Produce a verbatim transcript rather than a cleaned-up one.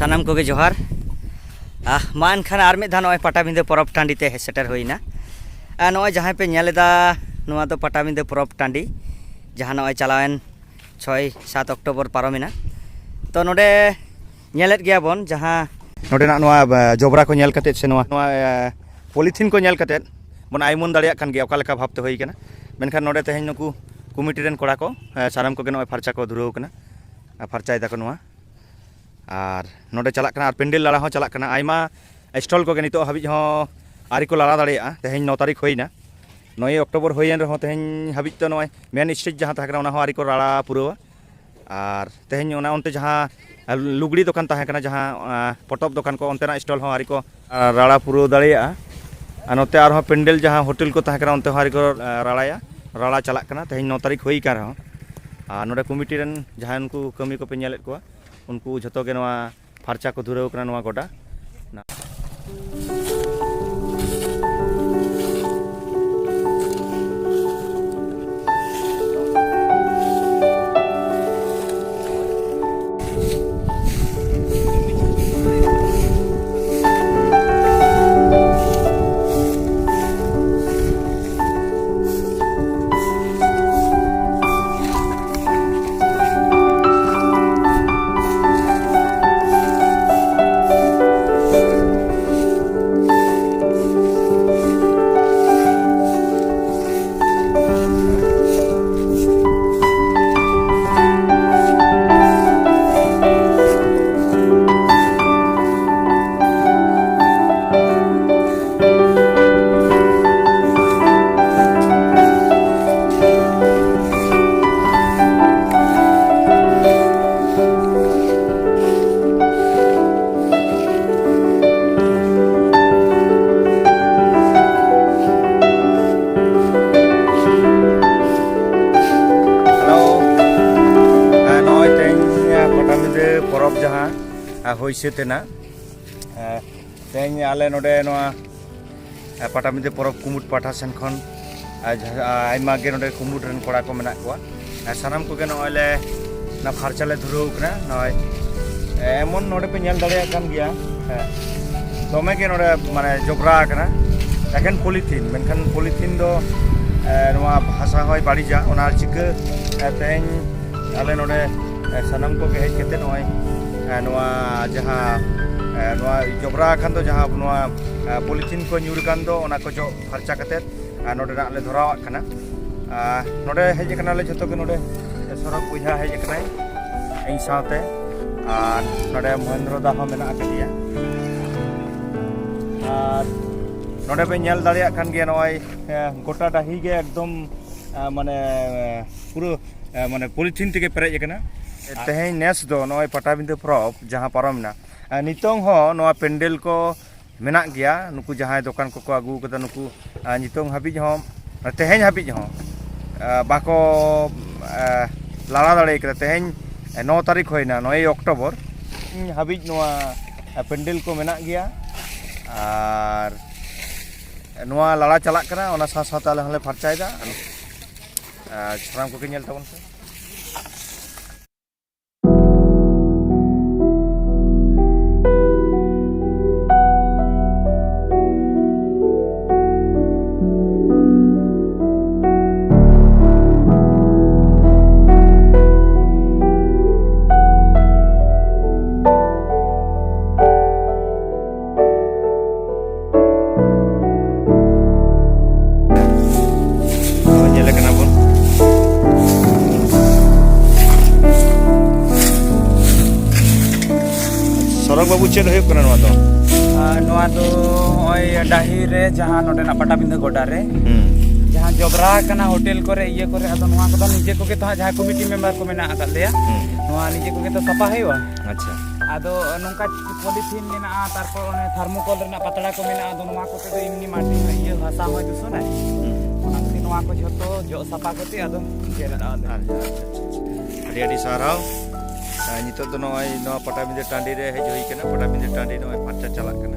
ᱥᱟᱱᱟᱢ ᱠᱚᱜᱮ ᱡᱚᱦᱟᱨ᱾ ᱟᱦ, ᱢᱟ ᱮᱱᱠᱷᱟᱱ ᱟᱨ ᱢᱤᱫ ᱫᱷᱟᱣ ᱱᱚᱜᱼᱚᱭ ᱯᱟᱴᱟᱵᱤᱸᱫᱟᱹ ᱯᱚᱨᱚᱵᱽ ᱴᱟᱺᱰᱤ ᱛᱮ ᱦᱮᱡ ᱥᱮᱴᱮᱨ ᱦᱩᱭᱱᱟ᱾ ᱟᱨ ᱱᱚᱜᱼᱚᱭ ᱡᱟᱦᱟᱸᱭ ᱯᱮ ᱧᱮᱞ ᱮᱫᱟ, ᱱᱚᱣᱟ ᱫᱚ ᱯᱟᱴᱟᱵᱤᱸᱫᱟᱹ ᱯᱚᱨᱚᱵᱽ ᱴᱟᱺᱰᱤ, ᱡᱟᱦᱟᱸ ᱱᱚᱜᱼᱚᱭ ᱪᱟᱞᱟᱣᱮᱱ ᱪᱷᱚᱭ ᱥᱟᱛ ᱚᱠᱴᱳᱵᱚᱨ ᱯᱟᱨᱚᱢᱮᱱᱟ᱾ ᱛᱚ ᱱᱚᱰᱮ ᱧᱮᱞᱮᱫ ᱜᱮᱭᱟ ᱵᱚᱱ ᱡᱟᱦᱟᱸ ᱱᱚᱰᱮᱱᱟᱜ ᱱᱚᱣᱟ, ᱮ, ᱡᱚᱵᱽᱨᱟ ᱠᱚ ᱧᱮᱞ ᱠᱟᱛᱮᱫ ᱥᱮ ᱱᱚᱣᱟ, ᱱᱚᱣᱟ, ᱮ, ᱯᱚᱞᱤᱛᱷᱤᱱ ᱠᱚ ᱧᱮᱞ ᱠᱟᱛᱮᱫ ᱵᱚᱱ ᱟᱭᱢᱟᱹᱱ ᱫᱟᱲᱮᱭᱟᱜ ᱠᱟᱱ ᱜᱮᱭᱟ ᱚᱠᱟ ᱞᱮᱠᱟ ᱵᱷᱟᱵᱽᱛᱮ ᱦᱩᱭ ᱠᱟᱱᱟ᱾ ᱢᱮᱱᱠᱷᱟᱱ ᱱᱚᱰᱮ ᱛᱮᱦᱮᱧ ᱱᱩᱠᱩ ᱠᱚᱢᱤᱴᱤ ᱨᱮᱱ ᱠᱚᱲᱟ ᱠᱚ, ᱮ, ᱥᱟᱱᱟᱢ ᱠᱚᱜᱮ ᱱᱚᱜᱼᱚᱭ ᱯᱷᱟᱨᱪᱟ ᱠᱚ ᱫᱷᱩᱨᱟᱹᱣ ᱠᱟᱱᱟ, ᱮ, ᱯᱷᱟᱨᱪᱟᱭ ᱫᱟᱠᱚ ᱱᱚᱣᱟ᱾ ᱟᱨ ᱱᱚᱰᱮ ᱪᱟᱞᱟᱜ ᱠᱟᱱᱟ, ᱟᱨ ᱯᱮᱱᱰᱮᱞ ᱞᱟᱲᱟ ᱦᱚᱸ ᱪᱟᱞᱟᱜ ᱠᱟᱱᱟ᱾ ᱟᱭᱢᱟ ᱥᱴᱚᱞ ᱠᱚᱜᱮ ᱱᱤᱛᱚᱜ ᱦᱟᱹᱵᱤᱡ ᱦᱚᱸ ᱟᱹᱣᱨᱤ ᱠᱚ ᱞᱟᱲᱟ ᱫᱟᱲᱮᱭᱟᱜᱼᱟ᱾ ᱛᱮᱦᱮᱧ ᱱᱚ ᱛᱟᱹᱨᱤᱠᱷ ᱦᱩᱭᱮᱱ ᱨᱮᱦᱚᱸ, ᱛᱮᱦᱮᱧ ᱦᱟᱹᱵᱤᱡ ᱛᱮ ᱱᱚᱜᱼᱚᱭ ᱢᱮᱱ ᱥᱴᱮᱡᱽ ᱡᱟᱦᱟᱸ ᱛᱟᱦᱮᱸ ᱠᱟᱱᱟ, ᱚᱱᱟ ᱦᱚᱸ ᱟᱹᱣᱨᱤ ᱠᱚ ᱨᱟᱲᱟ ᱯᱩᱨᱟᱹᱣᱟ᱾ ᱟᱨ ᱛᱮᱦᱮᱧ ᱚᱱᱟ ᱚᱱᱛᱮ ᱡᱟᱦᱟᱸ ᱞᱩᱜᱽᱲᱤ ᱫᱚᱠᱟᱱ ᱛᱟᱦᱮᱸ ᱠᱟᱱᱟ, ᱡᱟᱦᱟᱸ, ᱟ, ᱯᱚᱛᱚᱵ ᱫᱚᱠᱟᱱ ᱠᱚ, ᱚᱱᱛᱮᱱᱟᱜ ᱥᱴᱚᱞ ᱦᱚᱸ ᱟᱹᱣᱨᱤ ᱠᱚ, ᱟ, ᱨᱟᱲᱟ ᱯᱩᱨᱟᱹᱣ ᱫᱟᱲᱮᱭᱟᱜᱼᱟ᱾ ᱟᱨ ᱱᱚᱛᱮ ᱟᱨᱦᱚᱸ ᱯᱮᱱᱰᱮᱞ ᱡᱟᱦᱟᱸ ᱦᱳᱴᱮᱞ ᱠᱚ ᱛᱟᱦᱮᱸ ᱠᱟᱱᱟ, ᱚᱱᱛᱮ ᱦᱚᱸ ᱟᱹᱣᱨᱤ ᱠᱚ, ᱟ, ᱨᱟᱲᱟᱭᱟ᱾ ᱨᱟᱲᱟ ᱪᱟᱞᱟᱜ ᱠᱟᱱᱟ, ᱛᱮᱦᱮᱧ ᱱᱚ ᱛᱟᱹᱨᱤᱠᱷ ᱦᱩᱭ ᱟᱠᱟᱱ ᱨᱮᱦᱚᱸ᱾ ᱟᱨ ᱱᱚᱰᱮ ᱠᱚᱢᱤᱴᱤ ᱨᱮᱱ ᱡᱟᱦᱟᱸᱭ ᱩᱱᱠᱩ ᱠᱟᱹᱢᱤ ᱠᱚᱯᱮ ᱧᱮᱞᱮᱫ ᱠᱚᱣᱟ, ᱩᱱᱠᱩ ᱡᱷᱚᱛᱚ ᱜᱮ ᱱᱚᱣᱟ ᱯᱷᱟᱨᱪᱟ ᱠᱚ ᱫᱷᱩᱨᱟᱹᱣ ᱠᱟᱱᱟ ᱱᱚᱣᱟ ᱜᱚᱰᱟ᱾ ᱦᱮᱞᱳ᱾ ᱦᱮᱸ, ᱱᱚᱜᱼᱚᱭ ᱛᱮᱦᱮᱧ, ᱮ, ᱯᱟᱴᱟᱵᱤᱸᱫᱷᱟᱹ ᱯᱚᱨᱚᱵᱽ ᱡᱟᱦᱟᱸ, ᱮ, ᱦᱩᱭ ᱥᱟᱹᱛ ᱮᱱᱟ᱾ ᱮ, ᱛᱮᱦᱮᱧ ᱟᱞᱮ ᱱᱚᱰᱮ ᱱᱚᱣᱟ, ᱮ, ᱯᱟᱴᱟᱵᱤᱸᱫᱷᱟᱹ ᱯᱚᱨᱚᱵᱽ ᱠᱩᱢᱩᱴ ᱯᱟᱦᱴᱟ ᱥᱮᱱ ᱠᱷᱚᱱ, ᱮ, ᱡᱟᱦᱟᱸ, ᱟᱭᱢᱟ ᱜᱮ ᱱᱚᱰᱮ ᱠᱩᱢᱩᱴ ᱨᱮᱱ ᱠᱚᱲᱟ ᱠᱚ ᱢᱮᱱᱟᱜ ᱠᱚᱣᱟ᱾ ᱮ, ᱥᱟᱱᱟᱢ ᱠᱚᱜᱮ ᱱᱚᱜᱼᱚᱭ ᱞᱮ ᱚᱱᱟ ᱯᱷᱟᱨᱪᱟ ᱞᱮ ᱫᱷᱩᱨᱟᱹᱣ ᱠᱟᱱᱟ᱾ ᱱᱚᱜᱼᱚᱭ ᱮᱢᱚᱱ ᱱᱚᱰᱮ ᱯᱮ ᱧᱮᱞ ᱫᱟᱲᱮᱭᱟᱜ ᱠᱟᱱ ᱜᱮᱭᱟ, ᱦᱮᱸ, ᱫᱚᱢᱮ ᱜᱮ ᱱᱚᱰᱮ ᱢᱟᱱᱮ ᱡᱚᱵᱽᱨᱟ ᱟᱠᱟᱱᱟ, ᱮᱠᱮᱱ ᱯᱚᱞᱤᱛᱷᱤᱱ᱾ ᱢᱮᱱᱠᱷᱟᱱ ᱯᱚᱞᱤᱛᱷᱤᱱ ᱫᱚ, ᱮ, ᱱᱚᱣᱟ ᱦᱟᱥᱟ ᱦᱚᱸᱭ ᱵᱟᱹᱲᱤᱡᱟ, ᱚᱱᱟ ᱪᱤᱠᱟᱹ, ᱮ, ᱛᱮᱦᱮᱧ ᱟᱞᱮ ᱱᱚᱰᱮ, ᱮ, ᱥᱟᱱᱟᱢ ᱠᱚᱜᱮ ᱦᱮᱡ ᱠᱟᱛᱮ ᱱᱚᱜᱼᱚᱭ, ᱮ, ᱱᱚᱣᱟ ᱡᱟᱦᱟᱸ, ᱮ, ᱱᱚᱣᱟ ᱡᱚᱵᱽᱨᱟ ᱟᱠᱟᱱ ᱫᱚ ᱡᱟᱦᱟᱸ ᱱᱚᱣᱟ, ᱮ, ᱯᱚᱞᱤᱛᱷᱤᱱ ᱠᱚ ᱧᱩᱨ ᱟᱠᱟᱱ ᱫᱚ, ᱚᱱᱟ ᱠᱚ ᱡᱚᱜ ᱯᱷᱟᱨᱪᱟ ᱠᱟᱛᱮ ᱟᱨ ᱱᱚᱰᱮᱱᱟᱜ ᱞᱮ ᱫᱷᱚᱨᱟᱣᱟᱜ ᱠᱟᱱᱟ᱾ ᱟᱨ ᱱᱚᱰᱮ ᱦᱮᱡ ᱟᱠᱟᱱᱟᱞᱮ ᱡᱷᱚᱛᱚ ᱜᱮ, ᱱᱚᱰᱮ ᱥᱚᱨᱚᱜᱽ ᱵᱚᱭᱦᱟ ᱦᱮᱡ ᱟᱠᱟᱱᱟᱭ ᱤᱧ ᱥᱟᱶᱛᱮ, ᱟᱨ ᱱᱚᱰᱮ ᱢᱚᱦᱮᱱᱫᱨᱚ ᱫᱟ ᱦᱚᱸ ᱢᱮᱱᱟᱜ ᱟᱠᱟᱫᱮᱭᱟ᱾ ᱟᱨ ᱱᱚᱰᱮ ᱯᱮ ᱧᱮᱞ ᱫᱟᱲᱮᱭᱟᱜ ᱠᱟᱱ ᱜᱮᱭᱟ, ᱱᱚᱜᱼᱚᱭ, ᱮ, ᱜᱚᱴᱟ ᱰᱟᱹᱦᱤ ᱜᱮ ᱮᱠᱫᱚᱢ, ᱮ, ᱢᱟᱱᱮ, ᱮ, ᱯᱩᱨᱟᱹ, ᱮ, ᱢᱟᱱᱮ ᱯᱚᱞᱤᱛᱷᱤᱱ ᱛᱮᱜᱮ ᱯᱮᱨᱮᱡ ᱟᱠᱟᱱᱟ᱾ ᱛᱮᱦᱮᱧ ᱱᱮᱥ ᱫᱚ ᱱᱚᱜᱼᱚᱭ ᱯᱟᱴᱟᱵᱤᱸᱫᱟᱹ ᱯᱚᱨᱚᱵᱽ ᱡᱟᱦᱟᱸ ᱯᱟᱨᱚᱢᱮᱱᱟ, ᱮ, ᱱᱤᱛᱚᱝ ᱦᱚᱸ ᱱᱚᱣᱟ ᱯᱮᱱᱰᱮᱞ ᱠᱚ ᱢᱮᱱᱟᱜ ᱜᱮᱭᱟ᱾ ᱱᱩᱠᱩ ᱡᱟᱦᱟᱸᱭ ᱫᱚᱠᱟᱱ ᱠᱚᱠᱚ ᱟᱹᱜᱩ ᱠᱟᱫᱟ, ᱱᱩᱠᱩ, ᱟᱨ ᱱᱤᱛᱚᱝ ᱦᱟᱹᱵᱤᱡ ᱦᱚᱸ, ᱛᱮᱦᱮᱧ ᱦᱟᱹᱵᱤᱡ ᱦᱚᱸ, ᱟᱨ ᱵᱟᱠᱚ, ᱟᱨ ᱞᱟᱲᱟ ᱫᱟᱲᱮ ᱠᱟᱫᱟ᱾ ᱛᱮᱦᱮᱧ ᱱᱚ ᱛᱟᱹᱨᱤᱠᱷ ᱦᱩᱭᱱᱟ, ᱱᱚᱭᱮᱭ ᱚᱠᱴᱳᱵᱚᱨ ᱦᱟᱹᱵᱤᱡ ᱱᱚᱣᱟ ᱯᱮᱱᱰᱮᱞ ᱠᱚ ᱢᱮᱱᱟᱜ ᱜᱮᱭᱟ᱾ ᱟᱨ ᱱᱚᱣᱟ ᱞᱟᱲᱟ ᱪᱟᱞᱟᱜ ᱠᱟᱱᱟ, ᱚᱱᱟ ᱥᱟᱶ ᱥᱟᱶᱛᱮ ᱟᱞᱮ ᱦᱚᱸᱞᱮ ᱯᱷᱟᱨᱪᱟᱭᱮᱫᱟ᱾ ᱟᱨ ᱥᱟᱱᱟᱢ ᱠᱚᱜᱮ ᱧᱮᱞ ᱛᱟᱵᱚᱱ ᱯᱮ᱾ ᱱᱚᱜᱼᱚᱭ ᱧᱮᱞᱮ ᱠᱟᱱᱟ ᱵᱚᱱ᱾ ᱥᱚᱨᱚᱜᱽ ᱵᱟᱹᱵᱩ, ᱪᱮᱫ ᱦᱩᱭᱩᱜ ᱠᱟᱱᱟ ᱱᱚᱣᱟ ᱫᱚ? ᱟᱨ ᱱᱚᱣᱟ ᱫᱚ ᱱᱚᱜᱼᱚᱭ ᱰᱟᱹᱦᱤ ᱨᱮ, ᱡᱟᱦᱟᱸ ᱱᱚᱰᱮᱱᱟᱜ ᱯᱟᱴᱟᱵᱤᱸᱫᱷᱟᱹ ᱜᱚᱰᱟ ᱨᱮ, ᱦᱩᱸ᱾ ᱡᱟᱦᱟᱸ ᱡᱚᱵᱽᱨᱟ ᱟᱠᱟᱱᱟ ᱦᱳᱴᱮᱞ ᱠᱚᱨᱮ, ᱤᱭᱟᱹ ᱠᱚᱨᱮ, ᱟᱫᱚ ᱱᱚᱣᱟ ᱠᱚᱫᱚ ᱱᱤᱡᱮ ᱠᱚᱜᱮ ᱛᱚ ᱦᱟᱸᱜ, ᱡᱟᱦᱟᱸ ᱠᱚᱢᱤᱴᱤ ᱢᱮᱢᱵᱟᱨ ᱠᱚ ᱢᱮᱱᱟᱜ ᱟᱠᱟᱫ ᱞᱮᱭᱟ, ᱦᱩᱸ᱾ ᱱᱚᱣᱟ ᱱᱤᱡᱮ ᱠᱚᱜᱮ ᱛᱚ ᱥᱟᱯᱷᱟ ᱦᱩᱭᱩᱜᱼᱟ᱾ ᱟᱪᱪᱷᱟ᱾ ᱟᱫᱚ ᱱᱚᱝᱠᱟ ᱯᱚᱞᱤᱛᱷᱤᱱ ᱢᱮᱱᱟᱜᱼᱟ, ᱛᱟᱨᱯᱚᱨ ᱚᱱᱮ ᱛᱷᱟᱨᱢᱳᱠᱚᱞ ᱨᱮᱱᱟᱜ ᱯᱟᱛᱲᱟ ᱠᱚ ᱢᱮᱱᱟᱜᱼᱟ, ᱟᱫᱚ ᱱᱚᱣᱟ ᱠᱚᱛᱮ ᱫᱚ ᱮᱢᱱᱤ ᱢᱟᱴᱤ ᱤᱭᱟᱹ ᱦᱟᱥᱟ ᱦᱚᱸᱭ ᱫᱩᱥᱚᱱᱟᱭ᱾ ᱦᱩᱸ᱾ ᱚᱱᱟ ᱠᱷᱟᱹᱛᱤᱨ ᱱᱚᱣᱟ ᱠᱚ ᱡᱷᱚᱛᱚ ᱡᱚᱜ ᱥᱟᱯᱷᱟ ᱠᱟᱛᱮ ᱟᱫᱚ ᱡᱮᱨᱮᱫ ᱟᱞᱮ᱾ ᱟᱪᱪᱷᱟ, ᱟᱪᱪᱷᱟ, ᱟᱪᱪᱷᱟ᱾ ᱟᱹᱰᱤ ᱟᱹᱰᱤ ᱥᱟᱨᱦᱟᱣ᱾ ᱟᱨ ᱱᱤᱛᱚᱜ ᱫᱚ ᱱᱚᱜᱼᱚᱭ ᱱᱚᱣᱟ ᱯᱟᱴᱟᱵᱤᱸᱫᱟᱹ ᱴᱟᱺᱰᱤ ᱨᱮ ᱦᱮᱡ ᱦᱩᱭ ᱠᱟᱱᱟ᱾ ᱯᱟᱴᱟᱵᱤᱸᱫᱟᱹ ᱴᱟᱺᱰᱤ ᱱᱚᱜᱼᱚᱭ ᱯᱷᱟᱨᱪᱟ ᱪᱟᱞᱟᱜ ᱠᱟᱱᱟ᱾